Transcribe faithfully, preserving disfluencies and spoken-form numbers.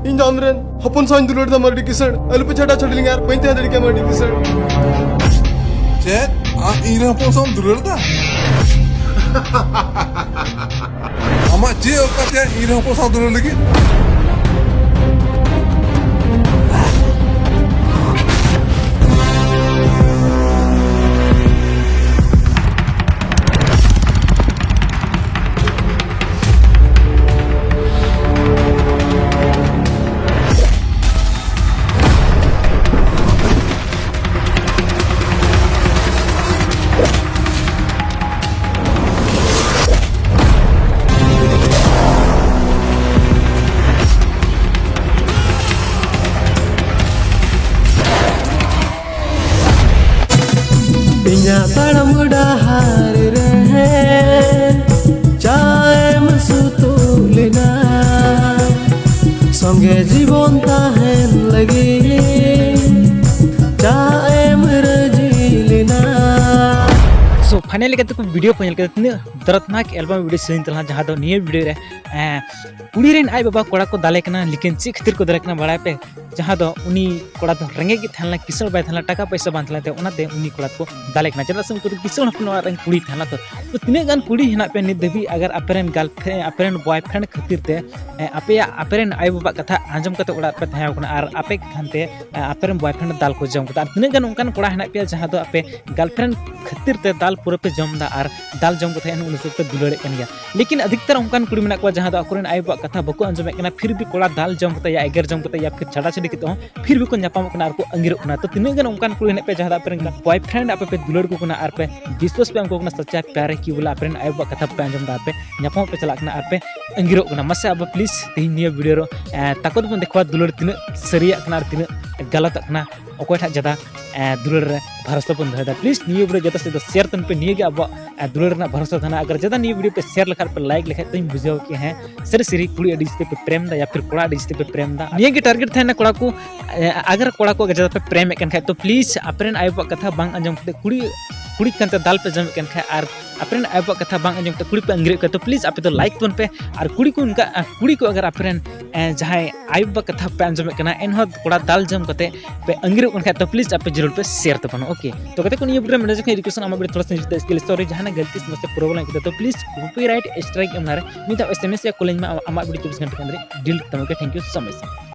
ᱤᱧ ᱫᱚ ᱟᱢᱨᱮᱱ ᱦᱚᱯᱚᱱ ᱥᱟᱶ ᱤᱧ ᱫᱩᱞᱟᱹᱲ ᱫᱟ ᱢᱟᱹᱨᱰᱤ ᱠᱤᱥᱟᱹᱬ᱾ ᱟᱞᱚᱯᱮ ᱪᱷᱟᱰᱟ ᱪᱷᱟᱹᱰᱤ ᱞᱤᱧᱟ ᱟᱨ ᱵᱟᱹᱧ ᱛᱟᱦᱮᱸ ᱫᱟᱲᱮ ᱠᱮᱭᱟ ᱢᱟᱹᱨᱰᱤ ᱠᱤᱥᱟᱹᱬ᱾ ᱪᱮᱫ? ᱟᱢ ᱤᱧ ᱨᱮᱱ ᱦᱚᱯᱚᱱ ᱥᱟᱶ ᱫᱩᱞᱟᱹᱲ ᱫᱟ? ᱟᱢᱟᱜ ᱪᱮᱫ ᱚᱠᱟᱛᱮ ᱤᱧ ᱨᱮᱱ ᱦᱚᱯᱚᱱ ᱥᱟᱶ ᱫᱩᱞᱟᱹᱲ ᱞᱟᱹᱜᱤᱫ? ᱤᱧᱟᱹᱜ ᱛᱟᱲᱟᱢ ᱰᱟᱦᱟᱨ ᱨᱮ ᱪᱟ ᱮᱢ ᱥᱩᱛᱩᱜ ᱞᱮᱱᱟ, ᱥᱚᱸᱜᱮ ᱡᱤᱵᱚᱱ ᱛᱟᱦᱮᱱ ᱞᱟᱹᱜᱤᱫ ᱪᱟ ᱮᱢ ᱨᱟᱹᱡᱤ ᱞᱮᱱᱟ᱾ So finally ᱠᱟᱛᱮ ᱠᱚ ᱵᱷᱤᱰᱤᱭᱳ ᱠᱚ ᱧᱮᱞ ᱠᱮᱫᱟ, ᱛᱤᱱᱟᱹᱜ ᱫᱚᱨᱫᱽᱱᱟᱠ ᱮᱞᱵᱟᱢ ᱵᱷᱤᱰᱤᱭᱳ ᱥᱮᱨᱮᱧ ᱛᱟᱦᱮᱸ ᱞᱮᱱᱟ, ᱡᱟᱦᱟᱸ ᱫᱚ ᱱᱤᱭᱟᱹ ᱵᱷᱤᱰᱤᱭᱳ ᱨᱮ, ᱮᱸ, ᱠᱩᱲᱤ ᱨᱮᱱ ᱟᱡ ᱵᱟᱵᱟ ᱠᱚᱲᱟ ᱠᱚ ᱫᱟᱞᱮ ᱠᱟᱱᱟ, ᱞᱮᱠᱤᱱ ᱪᱮᱫ ᱠᱷᱟᱹᱛᱤᱨ ᱠᱚ ᱫᱟᱞᱮ ᱠᱟᱱᱟ ᱵᱟᱲᱟᱭ ᱯᱮ? ᱡᱟᱦᱟᱸ ᱫᱚ ᱩᱱᱤ ᱠᱚᱲᱟ ᱫᱚ ᱨᱮᱸᱜᱮᱡ ᱜᱮ ᱛᱟᱦᱮᱸ ᱞᱮᱱᱟ, ᱠᱤᱥᱟᱹᱬ ᱵᱟᱭ ᱛᱟᱦᱮᱸ ᱞᱮᱱᱟ, ᱴᱟᱠᱟ ᱯᱚᱭᱥᱟ ᱵᱟᱝ ᱛᱟᱦᱮᱸ ᱞᱮᱱ ᱛᱟᱭᱟ, ᱚᱱᱟᱛᱮ ᱩᱱᱤ ᱠᱚᱲᱟ ᱠᱚ ᱫᱟᱞᱮ ᱠᱟᱱᱟ᱾ ᱪᱮᱫᱟᱜ ᱥᱮ ᱩᱱᱠᱩ ᱫᱚ ᱠᱤᱥᱟᱹᱬ ᱦᱚᱯᱚᱱ ᱚᱲᱟᱜ ᱨᱮᱱ ᱠᱩᱲᱤ ᱛᱟᱦᱮᱸ ᱞᱮᱱᱟ᱾ ᱛᱚ, ᱛᱚ ᱛᱤᱱᱟᱹᱜ ᱜᱟᱱ ᱠᱩᱲᱤ ᱦᱮᱱᱟᱜ ᱯᱮᱭᱟ ᱱᱤᱛ ᱫᱷᱟᱹᱵᱤᱡ, ᱟᱜᱟᱨ ᱟᱯᱮ ᱨᱮᱱ girlfriend, ᱟᱯᱮ ᱨᱮᱱ boyfriend ᱠᱷᱟᱹᱛᱤᱨ ᱛᱮ, ᱮ, ᱟᱯᱮᱭᱟᱜ, ᱟᱯᱮ ᱨᱮᱱ ᱟᱭᱳ ᱵᱟᱵᱟᱣᱟᱜ ᱠᱟᱛᱷᱟ ᱟᱸᱡᱚᱢ ᱠᱟᱛᱮ ᱚᱲᱟᱜ ᱨᱮᱯᱮ ᱛᱟᱦᱮᱸ ᱠᱟᱱᱟ ᱟᱨ ᱟᱯᱮ ᱜᱮ ᱠᱷᱟᱱ ᱛᱮ, ᱮ, ᱟᱯᱮ ᱨᱮᱱ boyfriend ᱫᱟᱞ ᱠᱚ ᱡᱚᱢ ᱠᱟᱫᱟ? ᱟᱨ ᱛᱤᱱᱟᱹᱜ ᱜᱟᱱ ᱚᱱᱠᱟᱱ ᱠᱚᱲᱟ ᱦᱮᱱᱟᱜ ᱯᱮᱭᱟ ᱡᱟᱦᱟᱸ ᱫᱚ ᱟᱯᱮ girlfriend ᱠᱷᱟᱹᱛᱤᱨ ᱛᱮ ᱫᱟᱞ ᱯᱩᱨᱟᱹ ᱯᱮ ᱡᱚᱢ ᱮᱫᱟ ᱟᱨ ᱫᱟᱞ ᱡᱚᱢ ᱠᱟᱛᱮ ᱩᱱᱤ ᱥᱟᱶᱛᱮ ᱫᱩᱞᱟᱹᱲᱮᱫ ᱠᱟᱱ ᱜᱮᱭᱟ? ᱞᱮᱠᱤᱱ ᱟᱫᱷᱤᱠᱛᱟᱨ ᱚᱱᱠᱟᱱ ᱠᱩᱲᱤ ᱢᱮᱱᱟᱜ ᱠᱚᱣᱟ ᱡᱟᱦᱟᱸ ᱫᱚ ᱟᱠᱚᱨᱮᱱ ᱟᱭᱳ ᱵᱟᱵᱟᱣᱟᱜ ᱠᱟᱛᱷᱟ ᱵᱟᱠᱚ ᱟᱸᱡᱚᱢᱮᱫ ᱠᱟᱱᱟ, ᱯᱷᱤᱨ ᱵᱷᱤ ᱠᱚᱲᱟ ᱫᱟᱞ ᱡᱚᱢ ᱠᱟᱛᱮ ᱭᱟ ᱮᱜᱮᱨ ᱡᱚᱢ ᱠᱟᱛᱮ ᱭᱟ ᱯᱷᱤᱨ ᱪᱷᱟᱰᱟ ᱪᱷᱟᱹᱰᱤ ᱠᱟᱛᱮ ᱦᱚᱸ ᱯᱷᱤᱨ ᱵᱷᱤ ᱠᱚ ᱧᱟᱯᱟᱢᱚᱜ ᱠᱟᱱᱟ ᱟᱨ ᱠᱚ ᱟᱸᱜᱤᱨᱚᱜ ᱠᱟᱱᱟ᱾ ᱛᱚ ᱛᱤᱱᱟᱹᱜ ᱜᱟᱱ ᱚᱱᱠᱟᱱ ᱠᱩᱲᱤ ᱦᱮᱱᱟᱜ ᱯᱮᱭᱟ ᱡᱟᱦᱟᱸ ᱫᱚ ᱟᱯᱮ ᱨᱮᱱ boyfriend ᱟᱯᱮ ᱯᱮ ᱫᱩᱞᱟᱹᱲ ᱠᱚ ᱠᱟᱱᱟ ᱟᱨ ᱯᱮ ᱵᱤᱥᱣᱟᱥ ᱯᱮ ᱩᱱᱠᱩ ᱠᱟᱱᱟ, ᱥᱟᱪᱟ ᱯᱭᱟᱨ ᱦᱮ ᱠᱤ ᱵᱚᱞᱮ ᱟᱯᱮ ᱨᱮᱱ ᱟᱭᱳ ᱵᱟᱵᱟᱣᱟᱜ ᱠᱟᱛᱷᱟ ᱯᱮ ᱟᱸᱡᱚᱢ ᱮᱫᱟ, ᱟᱨ ᱯᱮ ᱧᱟᱯᱟᱢᱚᱜ ᱯᱮ ᱪᱟᱞᱟᱜ ᱠᱟᱱᱟ ᱟᱨ ᱯᱮ ᱟᱸᱜᱤᱨᱚᱜ ᱠᱟᱱᱟ? ᱢᱟᱥᱮ ᱟᱵᱚ please ᱛᱮᱦᱮᱧ ᱱᱤᱭᱟᱹ ᱵᱷᱤᱰᱤᱭᱳ ᱨᱮ, ᱮ, ᱛᱟᱠᱚ ᱫᱚᱵᱚᱱ ᱫᱮᱠᱷᱟᱣᱟ ᱫᱩᱞᱟᱹᱲ ᱛᱤᱱᱟᱹᱜ ᱥᱟᱹᱨᱤᱭᱟᱜ ᱠᱟᱱᱟ ᱟᱨ ᱛᱤᱱᱟᱹᱜ ᱜᱟᱞᱟᱛᱟᱜ ᱠᱟᱱᱟ, ᱚᱠᱚᱭ ᱴᱷᱟᱜ ᱡᱟᱫᱟ, ᱮ, ᱫᱩᱞᱟᱹᱲ ᱨᱮ ᱵᱷᱚᱨᱥᱟ ᱵᱚᱱ ᱫᱚᱦᱚᱭᱮᱫᱟ᱾ Please ᱱᱤᱭᱟᱹ ᱵᱷᱤᱰᱤᱭᱳ ᱡᱟᱫᱟ ᱥᱮ ᱡᱟᱫᱟ share ᱛᱟᱵᱚᱱ ᱯᱮ, ᱱᱤᱭᱟᱹ ᱜᱮ ᱟᱵᱚᱣᱟᱜ, ᱮ, ᱫᱩᱞᱟᱹᱲ ᱨᱮᱱᱟᱜ ᱵᱷᱚᱨᱥᱟ ᱛᱟᱦᱮᱱᱟ᱾ ᱟᱜᱟᱨ ᱡᱟᱫᱟ ᱱᱤᱭᱟᱹ ᱵᱷᱤᱰᱤᱭᱳ ᱯᱮ share ᱞᱮᱠᱷᱟᱱ, ᱯᱮ like ᱞᱮᱠᱷᱟᱱ, ᱛᱚᱧ ᱵᱩᱡᱷᱟᱹᱣ ᱠᱮᱭᱟ, ᱦᱮᱸ, ᱥᱟᱹᱨᱤ ᱥᱟᱹᱨᱤ ᱠᱩᱲᱤ ᱟᱹᱰᱤ ᱡᱟᱹᱥᱛᱤ ᱯᱮ ᱯᱨᱮᱢ ᱮᱫᱟ ᱭᱟ ᱯᱷᱤᱨ ᱠᱚᱲᱟ ᱟᱹᱰᱤ ᱡᱟᱹᱥᱛᱤ ᱯᱮ ᱯᱨᱮᱢ ᱮᱫᱟ᱾ ᱱᱤᱭᱟᱹ ᱜᱮ target ᱛᱟᱦᱮᱱᱟ ᱠᱚᱲᱟ ᱠᱚ, ᱮ, ᱟᱜᱟᱨ ᱠᱚᱲᱟ ᱠᱚ ᱡᱟᱫᱟ ᱯᱮ ᱯᱨᱮᱢᱮᱫ ᱠᱟᱱ ᱠᱷᱟᱡ, ᱛᱚ please ᱟᱯᱮ ᱨᱮᱱ ᱟᱭᱳ ᱵᱟᱵᱟᱣᱟᱜ ᱠᱟᱛᱷᱟ ᱵᱟᱝ ᱟᱸᱡᱚᱢ ᱠᱟᱛᱮ ᱠᱩᱲᱤ ᱠᱩᱲᱤ ᱠᱟᱱᱛᱮ ᱫᱟᱞ ᱯᱮ ᱡᱚᱢᱮᱫ ᱠᱟᱱ ᱠᱷᱟᱡ ᱟᱨ ᱟᱯᱮᱨᱮᱱ ᱟᱭᱳ ᱵᱟᱵᱟ ᱠᱟᱛᱷᱟ ᱵᱟᱝ ᱟᱸᱡᱚᱢ ᱠᱟᱛᱮ ᱠᱩᱲᱤ ᱯᱮ ᱟᱸᱜᱤᱨᱮᱫ ᱠᱚᱣᱟ, ᱛᱚ please ᱟᱯᱮ ᱫᱚ like ᱛᱟᱵᱚᱱ ᱯᱮ᱾ ᱟᱨ ᱠᱩᱲᱤ ᱠᱚ ᱚᱱᱠᱟ, ᱟᱨ ᱠᱩᱲᱤ ᱠᱚ ᱟᱜᱟᱨ ᱟᱯᱮᱨᱮᱱ, ᱮ, ᱡᱟᱦᱟᱸᱭ ᱟᱭᱳ ᱵᱟᱵᱟ ᱠᱟᱛᱷᱟ ᱯᱮ ᱟᱸᱡᱚᱢᱮᱫ ᱠᱟᱱᱟ, ᱮᱱᱦᱚᱸ ᱠᱚᱲᱟ ᱫᱟᱞ ᱡᱚᱢ ᱠᱟᱛᱮ ᱯᱮ ᱟᱸᱜᱤᱨᱚᱜ ᱠᱟᱱ ᱠᱷᱟᱡ, ᱛᱚ please ᱟᱯᱮ ᱡᱟᱹᱨᱩᱲ ᱯᱮ share ᱛᱟᱵᱚᱱᱟ, okay? ᱛᱚ ᱜᱟᱛᱮ ᱠᱚ, ᱱᱤᱭᱟᱹ video ᱨᱮ ᱱᱚᱰᱮ ᱡᱚᱠᱷᱚᱱ request, ᱟᱢᱟᱜ video ᱛᱷᱚᱲᱟ ᱥᱟ ᱥᱠᱤᱞ ᱥᱴᱳᱨᱤ ᱡᱟᱦᱟᱱᱟᱜ ᱜᱟᱞᱛᱤ ᱥᱚᱢᱚᱥᱥᱟ problem ᱠᱟᱛᱮ, ᱛᱚ please copyright strike ᱮᱢ ᱞᱟᱦᱟᱨᱮ ᱢᱤᱫ ᱫᱷᱟᱣ S M S ᱭᱟ call ᱟᱹᱧ ᱢᱮ, ᱟᱢᱟᱜ video ᱪᱚᱵᱵᱤᱥ ᱜᱷᱚᱱᱴᱟ ᱠᱷᱚᱱ ᱰᱤᱞᱤᱴ ᱛᱟᱢᱟ, okay? Thank you so much.